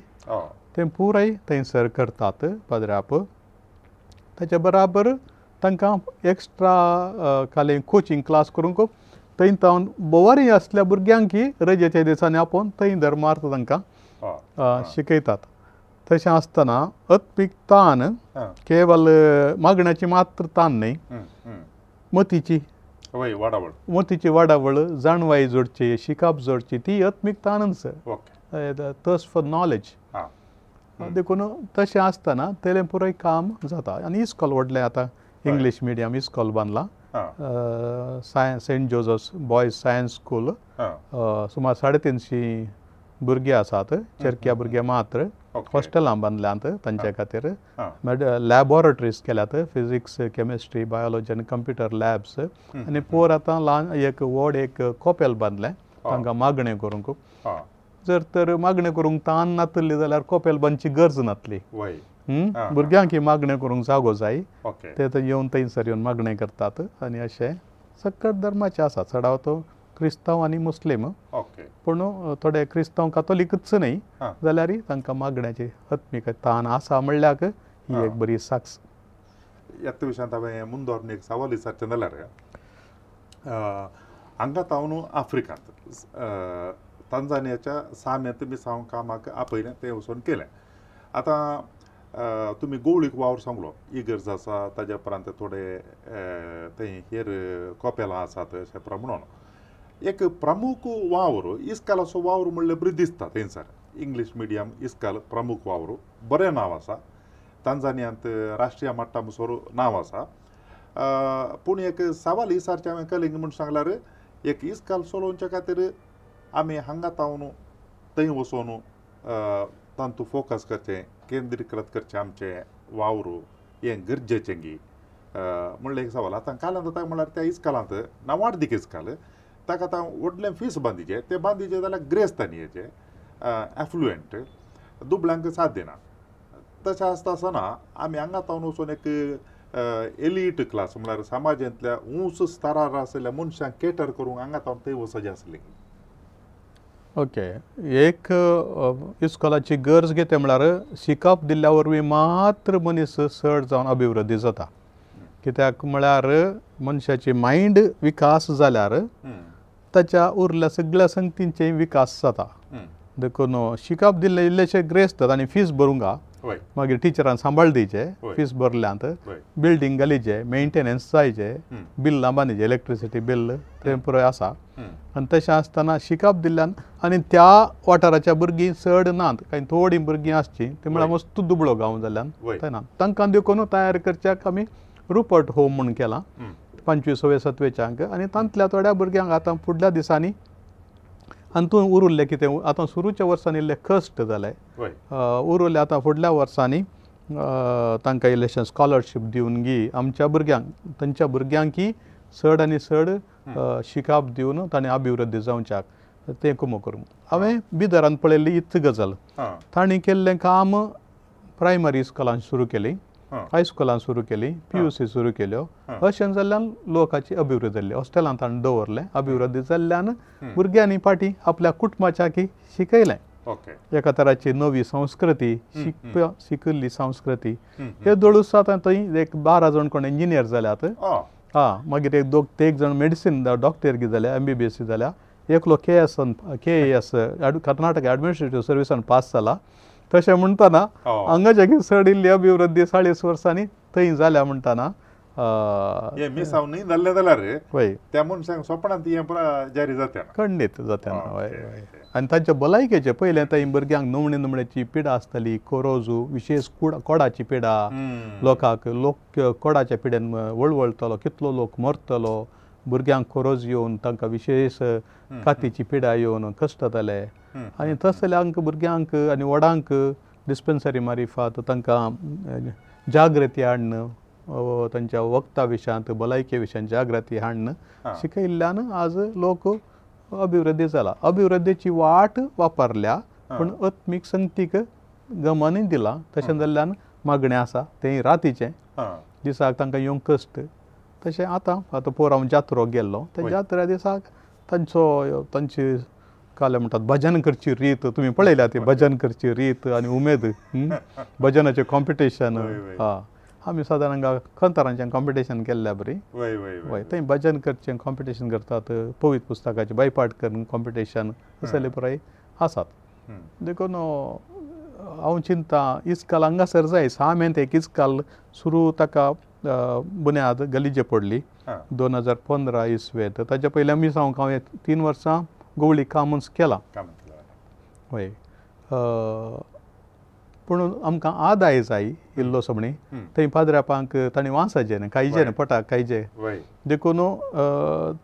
तें पुराय थंयसर करतात पाद्राप. ताच्या बराबर तांकां एक्स्ट्रा काले कोचिंग क्लास करूंक थंय तावन बोवारी आसल्या भुरग्यांकी रजेच्या दिसांनी आपोवन थंय धर्मार्थ तांकां शिकयतात. तशें आसतना आत्मीक तान केवल मागण्याची मात्र तान न्हय, मतीची वाडावळ, मतीची वाडावळ, जाणवाय जोडची, शिकप जोडची, ती आत्मीक तानच, थर्स्ट फॉर नॉलेज. देखून तशें आसतना तेलें पुराय काम जाता. आनी इस्कॉल व्हडलें आतां इंग्लीश मिडियम इस्कॉल बांदलां, Saint Joseph's boys science school. सुमार 350 भुरगीं आसात, चेरक्या भुरगे मात्र. हॉस्टेलां बांदल्यांत तांच्या खातीर, लॅबोरेटरीज केल्यात, फिजिक्स, केमिस्ट्री, बायोलॉजी आनी कंप्युटर लॅब्स. आनी पोर आतां ल्हान एक व्हड एक कोपेल बांदलें तांकां मागणें करूंक. जर तर मागणें करूंक तान नातली जाल्यार कोपेल बांदची गरज नातली. भुरग्यांक ही मागणें करूंक जागो जाय, ते थंय येवन थंयसर येवन मागणें करतात. आनी अशें सकट धर्माचे आसा, चडावतो क्रिस्तांव आनी मुस्लीम, पूण थोडे क्रिस्तांव कातोलिकूच न्हय जाल्यार तांकां मागण्याची आत्मीक तान आसा म्हणल्यार ही एक बरी साक्ष. ह्या विशयांत हांवें मुंदोर एक सवाल विचारचें जाल्यार हांगा तावन आफ्रिकांत तांजानियाच्या साम्यांत मिसांव कामाक आपयलें, तें वचून केलें. आतां तुमी गोवळीक वावर सांगलो, इगर्ज आसा, ताज्या उपरांत थोडे थंय हेर कोपेलां आसात अशें प्रमाण एक प्रमुख वावर इस्कालाचो वावर म्हणल्यार बरी दिसता थंयसर. इंग्लीश मिडियम इस्काल प्रमुख वावर, बरें नांव आसा तांजानियांत, राष्ट्रीय मट्टा मुसोर नांव आसा. पूण एक सवाल विचारचें हांवें कलिंग म्हूण सांगल्यार एक इस्काल चलोवच्या खातीर आमी हांगा तावन थंय वचून तांतू फोकस करचें, केंद्रीकृत करचें आमचें वावर हें गरजेचें गी म्हणलें एक सवाल. आतां कालांत जाता म्हणल्यार त्या इस्कालांत नांवाडदीक इस्काल ताका आतां व्हडलें फीस बांदिचें, तें बांदिचें जाल्यार ग्रेस्तांनी येचें एफ्लुएंट दुबळ्यांक साथ दिना. तशें आसता आसतना आमी हांगा तावन वचून एक एलीट क्लास म्हणल्यार समाजांतल्या उंच स्तरार आशिल्ल्या मनशांक केटर करूंक हांगा तावन थंय वचचें आसलें. ओके, एक इस्कॉलाची गरज कितें म्हळ्यार शिकप दिल्ल्या वरवीं मात्र मनीस चड जावन अभिवृद्धी जाता. कित्याक म्हळ्यार मनशाची मायंड विकास जाल्यार ताच्या उरल्या सगळ्या संगतींचे विकास जाता. देखून शिकप दिल्ले इल्लेशे ग्रेस्त आनी फीस भरूंक मागीर टिचरान सांबाळ दिवचे, फीस भरल्यांत बिल्डींग घालीचे, मेंटेनन्स जायचे, बिल्लां बांदिचे, इलेक्ट्रिसिटी बिल तें पुराय आसा. आनी तशें आसतना शिकप दिल्ल्यान आनी त्या वाठाराच्या भुरगीं चड नात, कांय थोडीं भुरगीं आसचीं, ते म्हळ्यार मस्त दुबळो गांव जाल्ल्यान थंय ना. तांकां देखून तयार करच्याक आमी रुपर्ट होम म्हूण केलां 5वी 6वे 7वेच्यांक. आनी तांतल्या थोड्या भुरग्यांक आतां फुडल्या दिसांनी आनी उरुल्लें कितें आतां सुरूच्या वर्सांनी इल्ले कश्ट जाले, उरुल्ले आतां फुडल्या वर्सांनी तांकां इल्लेशें स्कॉलरशीप दिवन गी आमच्या भुरग्यांक, तांच्या भुरग्यांकी चड आनी चड शिकप दिवन ताणें अभिवृद्धी जावच्याक तें कुमो करूंक. हांवें बिदरान पळयल्ली हीच गजाल. तांणी केल्लें काम प्रायमरी इस्कॉलान सुरू केली, हायस्कुलान सुरू केली, PUC सुरू केल्यो. अशें जाल्ल्यान लोकाची अभिवृद्धी जाल्ली. हॉस्टेलांत ताणें दवरलें, अभिवृद्धी जाल्ल्यान भुरग्यांनी फाटीं आपल्या कुटुंबाच्याकी शिकयलें. एका तराची नवी संस्कृती, शिकिल्ली संस्कृती. हे दोळूस आतां थंय एक 12 जाण कोण इंजिनियर जाल्यात, हां, मागीर एक दोग तेग जाण मेडिसीन डॉक्टर जाल्या, MBBS जाल्या, एकलो KAS Karnataka administrative सर्विसान पास जाला. तशें म्हणटना हांगाच्या चड इल्ली अभिवृद्धी 40 वर्सांनी थंय जाल्या म्हणटना खंडीत जाता. आनी तांच्या भलायकेचें पयलें थंय भुरग्यांक नमणे नमण्याची पिडा आसताली, कोरोजू, विशेश कोडाची पिडा, लोकांक लोक कोडाच्या पिड्यान वळवळटलो, कितलो लोक मरतलो, भुरग्यांक खोरोज येवन तांकां विशेश कातीची पिडा येवन कश्टताले आनी तसल्यांक भुरग्यांक आनी व्हडांक डिस्पेन्सरी मारिफात तांकां जागृती हाडून तांच्या वखदा विशयांत भलायके विशयांत जागृती हाडून शिकयल्ल्यान आज लोक अभिवृद्धी जाला. अभिवृद्धीची वाट वापरल्या पूण आत्मीक संगतीक गमनूय दिलां. तशें जाल्ल्यान मागणें आसा तें रातीचें, दिसाक तांकां येवंक कश्ट. तशें आतां आतां पोर हांव जात्रोक गेल्लो, त्या जात्रा दिसाक तांचो तांची काले म्हणटात भजन करची रीत, तुमी पळयल्या ती भजन करची रीत आनी उमेद, भजनाचें कॉम्पिटिशन. हा, आमी सादारण खंतरांचें कॉम्पिटिशन केल्ल्या बरी. वय, थंय भजन करचें कॉम्पिटिशन करतात, पवित्र पुस्तकाचें बायपाट करून कॉम्पिटिशन असले पुराय आसात. देखून हांव चिंता इस्काल हांगासर जाय. सामेंत एक इस्काल सुरू ताका बुन्याद गलिजे पडली 2015 इसवेंत. ताच्या पयलीं आमी सांगूंक हांवें 3 वर्सां गोवळी कामूच केलां. वय, पूण आमकां आदाय जाय इल्लो सोमणी. थंय पाद्रापांक तांणी वांसाचें न्ही, खायचें न्ही, पोटाक खायचें. देखून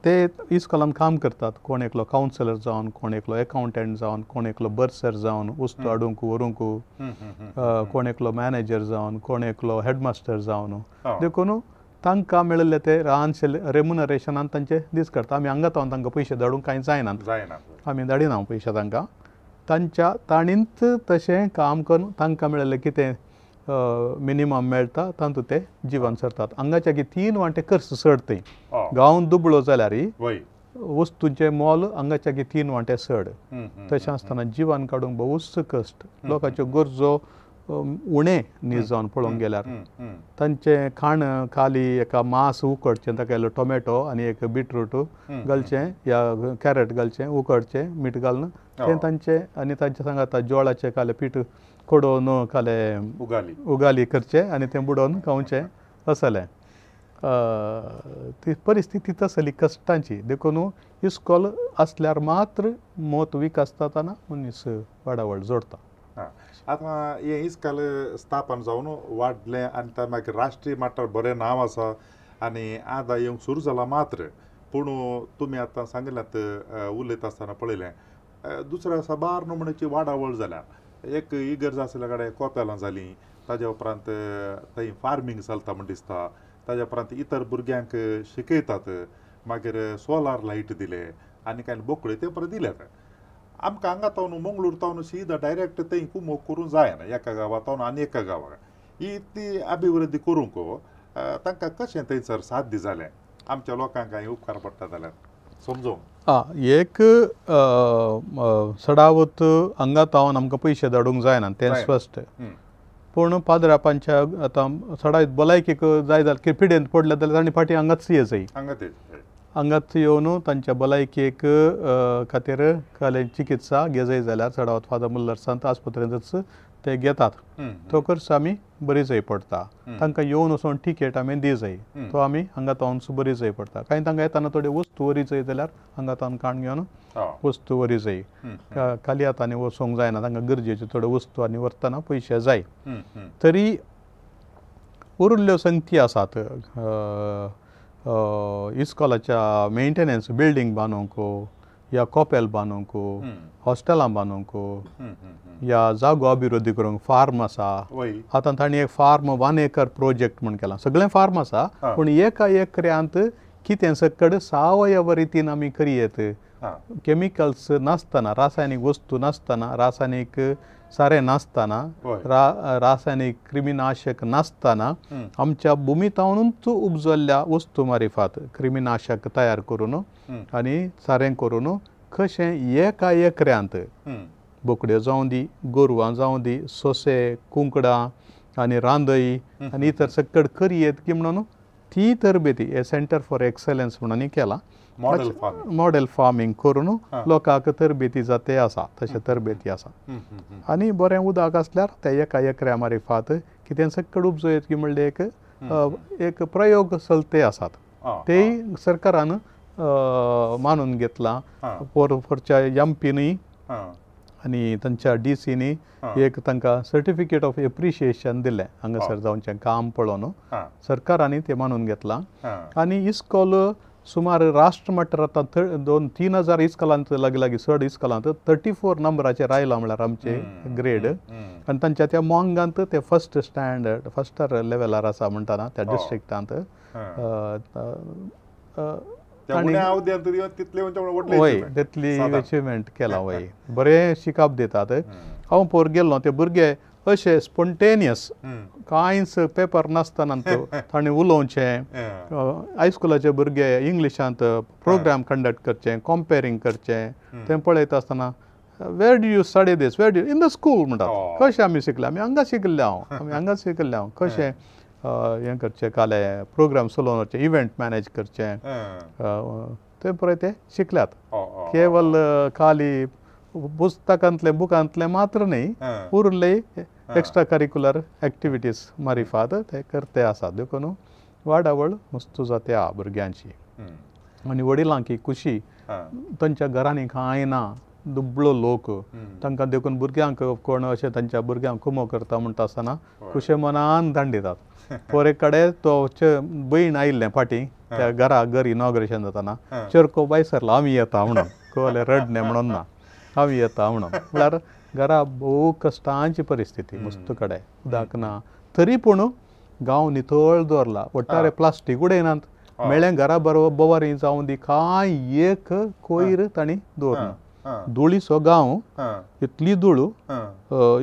ते इस्कॉलान काम करतात, कोण एकलो कावन्सिलर जावन, कोण एकलो एकावंटंट जावन, कोण एकलो बर्सर जावन वस्तू हाडूंक व्हरूंक, कोण एकलो मॅनेजर जावन, कोण एकलो हेडमास्टर जावन. देखून तांकां मेळिल्ले ते ल्हानशे रेमुनरेशनान तांचे दीस काडटा. आमी हांगा तावन तांकां पयशे धाडूंक कांय जायना, आमी धाडिना पयशे तांकां. तांच्या ताणींत तशें काम करून तांकां मेळिल्लें कितें मिनिमम मेळटा तातूंत ते जिवन सरतात. हांगाच्या की 3 वांटे खर्च चड थंय गांव दुबळो जाल्यार वस्तूंचें मोल हांगाच्या की 3 वांटे चड. तशें आसतना जिवन काडूंक भोवच कश्ट, लोकांच्यो गरजो उणें न्ही जावन पळोवंक गेल्यार. तांचें खाण खाली एका मांस उकडचें, ताका इल्लो टोमॅटो आनी एक बिटरूट घालचें या कॅरट घालचें, उकडचें मीठ घालून तें तांचें. आनी तांचे सांगाता जोळाचें काले पीठ कडोवन काले उगाली करचें आनी तें बुडोवन खावचें असलें. ती परिस्थिती तसली कश्टांची. देखून इस्कॉल आसल्यार मात्र मत विकास जाताना मनीस वाडावळ जोडटा. आतां हें इस्काल स्थापन जावन वाडलें आनी ते मागीर राष्ट्रीय मट्टार बरें नांव आसा आनी आतां येवंक सुरू जालां मात्र. पूण तुमी आतां सांगिल्ल्यात उलयता आसतना पळयलें दुसऱ्या साबार नमुन्याची वाडावळ जाल्या. एक इगर्ज आसल्या कडेन कोपेलां जालीं, ताज्या उपरांत थंय फार्मींग चलता म्हण दिसता, ताज्या उपरांत इतर भुरग्यांक शिकयतात, मागीर सोलार लायट दिले आनी कांय बोकड्यो ते परत दिल्यात. आमकां हांगा तावन मंगळूर तावन सीधा डायरेक्ट थंय कुमोक करूंक जायना, एका गांवां तावन आनी एका गांवाक ही ती अभिवृद्धी करूंक तांकां कशें थंयसर साध्य जालें? आमच्या लोकांक कांय उपकार पडटा जाल्यार समजूंक. एक सडावत हांगा तावन आमकां पयशे धाडूंक जायना तें स्पश्ट. पूण पाद्रापांच्या आतां सडावत भलायकेक जाय जाल्यार पिडेंत पडले जाल्यार तांणी फाटीं हांगाच ये जाय, हांगाच येवन तांच्या भलायकेक खातीर काले चिकित्सा घेजाय जाल्यार चडावत फादर मुल्लर्सांत आस्पत्रेंतच ते घेतात. तो खर्च आमी बरी जाय पडटा. तांकां येवन वचून टिकेट आमी दी जाय, तो आमी हांगा तावन बरी जाय पडटा. कांय तांकां येताना थोड्यो वस्तू व्हरी जाय जाल्यार हांगा तावन काण घेवन वस्तू व्हरी जाय. खाली हातांनी वचूंक जायना, तांकां गरजेच्यो थोड्यो वस्तू आनी व्हरतना पयशे जाय. तरी उरिल्ल्यो संगती आसात इस्कॉलाच्या मेंटेनन्स, बिल्डींग बांदूंक या कॉपेल बांदूंक, हॉस्टेलां बांदूंक या जागो अभिवृद्धी करूंक. फार्म आसा आतां तांणी एक फार्म 1 एकर प्रोजेक्ट म्हूण केलां. सगळें फार्म आसा पूण एका एकऱ्यांत कितें सकड सावयव रितीन आमी करयेत, केमिकल्स नासतना, रासायनीक वस्तू नासतना, रासायनीक सारें नासतना, रासायनीक क्रिमिनाशक नासतना आमच्या भुमीतावनूच उपजल्ल्या वस्तू मारिफात क्रिमिनाशक तयार करून आनी सारें करून कशें एका एकऱ्यांत बोकड्यो जावं दी, गोरवां जावं दी, सोंसे, कुंकडां आनी रांदई आनी इतर सकड करयेत की म्हणून ती तरबेती हे सेंटर फॉर एक्सलन्स म्हणून केलां. मॉडेल फार्मींग करून लोकांक तरबेती जाते आसा, तशें तरबेती आसा. आनी बरें उदक आसल्यार त्या एका एकऱ्या मारिफात कितें सकड उपजयत की म्हणल्यार एक एक प्रयोग चलते आसात, तेय सरकारान मानून घेतलां. पोरच्या एमपीनूय आनी तांच्या डीसीनी एक तांकां सर्टिफिकेट ऑफ एप्रिशिएशन दिलें हांगासर जावचें काम पळोवन सरकारांनी तें मानून घेतलां. आनी इस्कॉल सुमार राष्ट्रमट्टार आतां 2-3 हजार इस्कलांत लागीं लागीं चड इस्कलांत 34 नंबराचेर आयला म्हळ्यार आमचे ग्रेड आनी तांच्या त्या मोंगांत ते फर्स्ट स्टँडर्ड फर्स्टर लेवलार आसा म्हणटाना त्या डिस्ट्रिक्टांत. वय तितली अचिवमेंट केला वय बरें शिकप दितात. हांव पोर गेल्लो ते भुरगे अशे स्पोन्टेनियस कांयच पेपर नासतना तांणी उलोवचें. हायस्कुलाचे भुरगे इंग्लिशांत प्रोग्राम कंडक्ट करचें, कंपेरींग करचें. तें पळयता आसतना where do you study this, where do in the school म्हणटात. कशें आमी शिकले, आमी हांगा शिकिल्ले हांव, आमी हांगा शिकिल्ले हांव. कशें हें करचें, काले प्रोग्राम चलोवन वचचें, इव्हेंट मॅनेज करचें, ते पळय ते शिकल्यात. केवल खाली पुस्तकांतलें बुकांतलें मात्र न्ही, उरले एक्स्ट्रा करिक्युलर एक्टिविटीज मारिफात ते करते आसात. देखून वाडावळ मस्त जाता भुरग्यांची. आनी वडिलांकी खुशी, तांच्या घरांनी कांय ना, दुबळो लोक, तांकां देखून भुरग्यांक कोण अशें तांच्या भुरग्यांक कुमो करता म्हणटा आसतना खुशे मनान दांडितात. पोर एक कडेन तो भयण आयिल्लें फाटीं त्या घरा घर इनॉग्रेशन जाताना चेरको बाय सरलो आमी येता म्हणून, कळ्ळें रडणें म्हणून ना, आमी येता म्हणून. म्हळ्यार घरा भोव कश्टांची परिस्थिती, मस्त कडेन उदक ना, तरी पूण गांव नितळ दवरला. वट्टारे प्लास्टीक उडयनात, मेळ्ळें घरा बरोबर बोवारी जावं दी, कांय एक कोयर तांणी दवरना. धुळीचो गांव, इतली धूळ,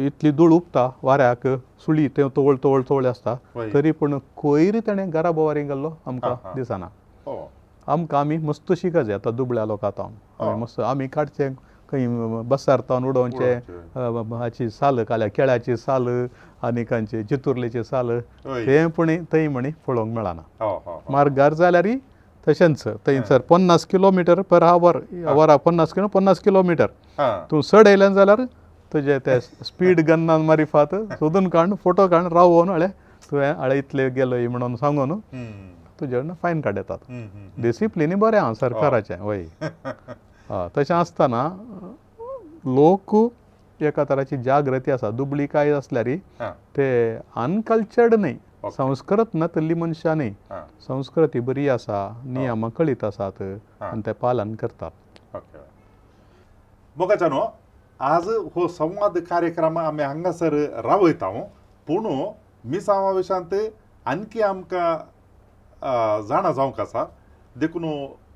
इतली धूळ उपता वाऱ्याक, सुळी तें तवळ तवळ तवळ आसता, तरी पूण कोयर ताणें घरा बोवारी घाल्लो आमकां दिसना. आमकां आमी मस्त शिकत जाय आतां दुबळ्या लोकां आमी मस्त आमी काडचें खंय बसार तावन उडोवचें, हाची साल काल्या केळ्याची साल आनी खंयची चितुर्लेची साल, तें पूण थंय म्हणी पळोवंक मेळना. मार्गार जाल्यार तशेंच थंयसर 50 किलोमिटर पर आवर, वरा 50 किलोमिटर तूं चड येयलें जाल्यार तुजें ते स्पीड गन्नान मारिफात सोदून काड, फोटो काड, रावोन हाळे तुवें हाळे इतले गेलोय म्हणून सांगून तुजे फायन काड येतात. डिसिप्लिनूय बरें आहा सरकाराचें. वय तशें आसतना लोक एका तराची जागृती आसा. दुबळी काय आसल्यार ते अनकल्चर्ड न्ही, संस्कृत नातल्ली मनशां न्ही, संस्कृती बरी आसा, नियमां कळीत आसात आनी ते पालन करतात. मोगाच्या न्हू आज हो संवाद कार्यक्रम आमी हांगासर रावयता, पूण मिसांवा विशयांत आणखी आमकां जाणा जावंक आसा. देखून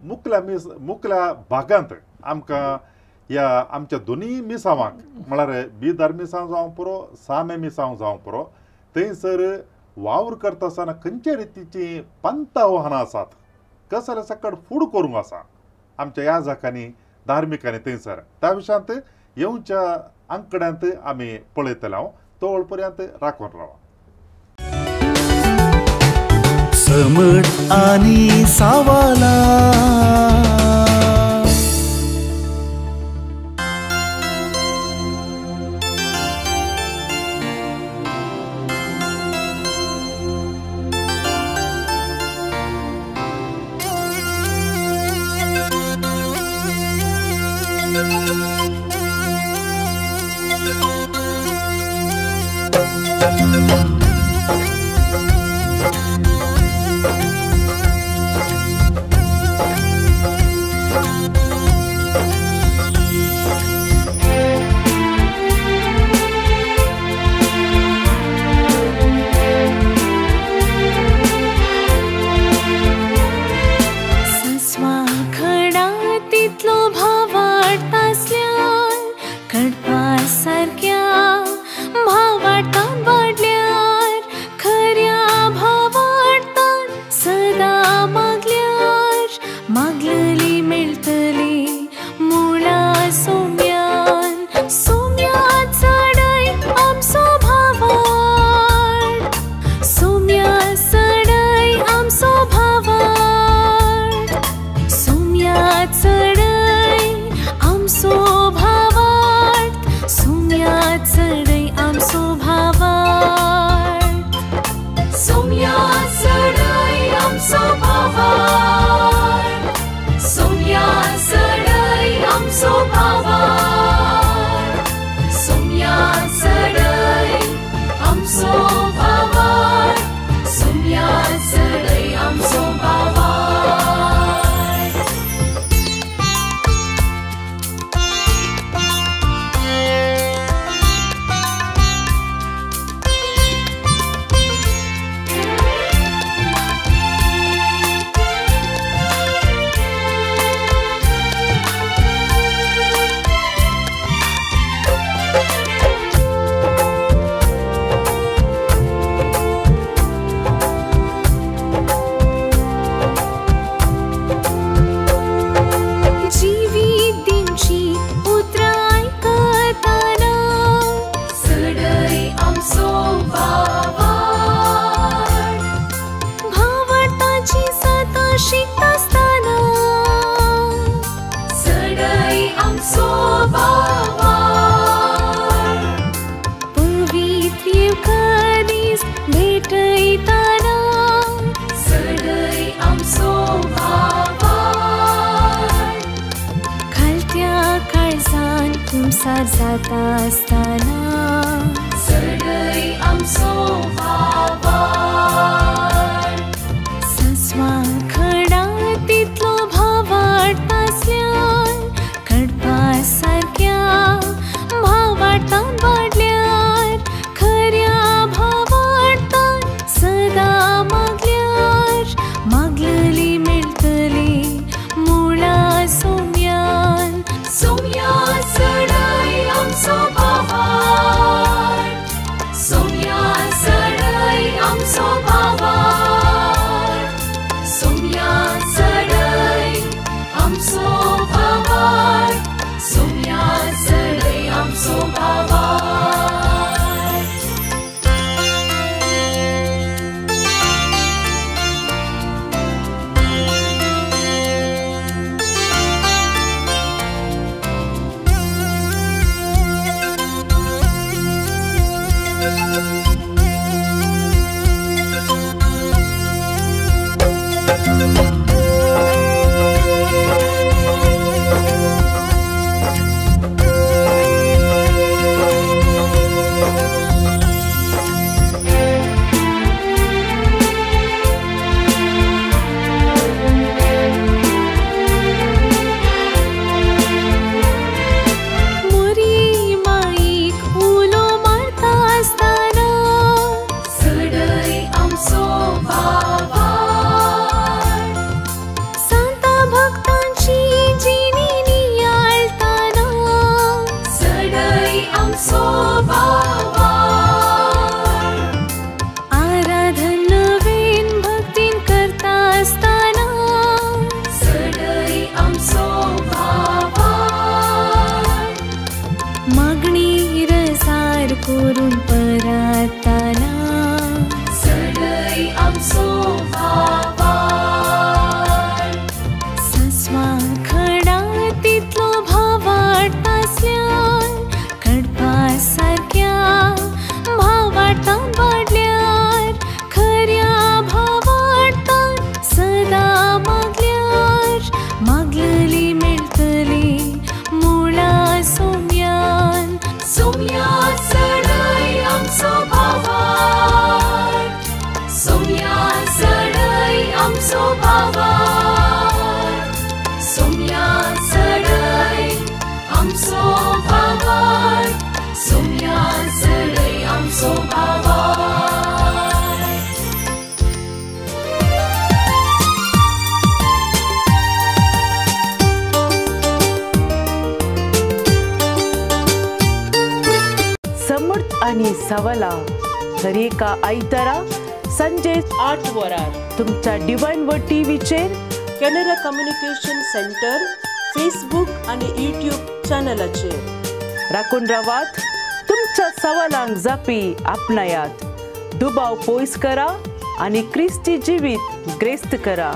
मुखल्या मुखल्या भागांत आमकां ह्या आमच्या दोनूय मिसांवांक म्हळ्यार बिदार मिसांव जावं पुरो, सामे मिसांव जावं पुरो, थंयसर वावर करता आसतना खंयच्या रितीची पंथ आव्हानां आसात, कसले सकट फूड करूंक आसा आमच्या याजकांनी धार्मिकांनी थंयसर, त्या विशयांत येवच्या आंकड्यांत आमी पळयतले. हांव तोळ पर्यंत राखून रावा. समट आनी सावाला जाता आसतना चडय आमचो भावार्थ सस्वा खडा तितलो भावार्थ आसल्यार कडपा सारक्या भावार्थान वाडल्यार खऱ्या भावार्थान सदां मागल्यार मागलली मेळटली मुळा सोम्यान सोम्या चडय आमचो भावार्थ सोम्या चडय आमचो भावार्थ सोम्या चडय आमचो भावार्थ सोम्या चडय आमचो भावार्थ. मोरी माईक उलो मारता आसतना चडय आमचो भावार्थ सांता भक्तांची जिणी नियाळताना चडय आमचो भावार्थ आराधन नवीन भक्तीन करता आसतना चडय आमचो भावार्थ मागणी रसार करून परताना चडय आमचो भावार्थ सस्वा खडा तितलो भावार्थ आसल्यार कडपा सारक्या भावार्थान वाडल्यार खऱ्या भावार्थान सदां मागल्यार मागलली मेळटली मुळा सोम्यान सोम्या चडय आमचो भावार्थ सोम्या चडय आमचो भावार्थ सोम्या चडय आमचो भावार्थ सोम्या चडय आमचो भावार्थ. समर्थ आणि सवला दरेका आयतारा संजे 8 वरार तुमच्या डिवायन व टीव्हीचेर कॅनरा कम्युनिकेशन सेंटर फेसबुक आणि यूट्यूब चॅनलाचेर राखून रावात. तुमच्या सवालांक जापी आपणायात, दुबाव पयस करा आणि क्रिस्ती जिवीत ग्रेस्त करा.